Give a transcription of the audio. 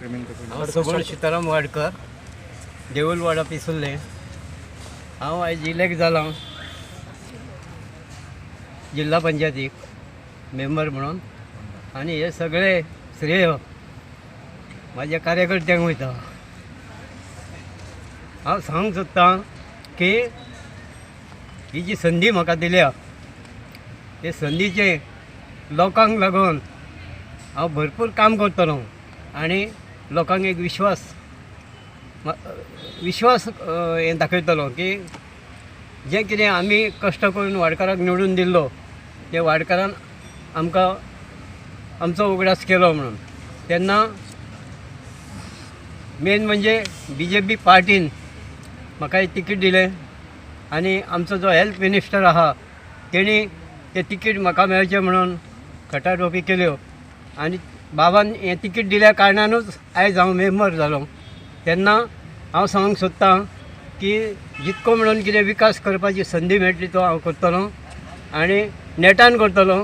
हांव सगुण सीताराम वाडकर, देऊलवाडा पिसुर्ले. हांव आयज इलेक्ट जाला जिल्हा पंचायतीक मेंबर म्हणून आनी हे सगळे श्रेय म्हाज्या कार्यकर्त्यांक वयता. हांव सांगूंक सोदतां की ही जी संदी म्हाका दिल्या ते संदीचे लोकांक लागून हांव भरपूर काम करतलो आनी लोकांक एक विश्वास विश्वास हें दाखयतलो की जें कितें आमी कश्ट करून वाडकाराक निवडून दिल्लो ते वाडकारान आमकां आमचो उगडास केलो म्हणून. तेन्ना मेन म्हणजे बीजेपी पार्टीन म्हाका एक तिकीट दिलें आनी आमचो जो हेल्थ मिनिस्टर आहा तेणी तें तिकीट म्हाका मेळचें म्हणून खटाटोपी केल्यो आनी बाबान हें तिकीट दिल्या कारणानूच आयज हांव मेंबर जालो. तेन्ना हांव सांगूंक सोदतां की जितको म्हणून कितें विकास करपाची संदी मेळटली तो हांव करतलो आनी नेटान करतलो.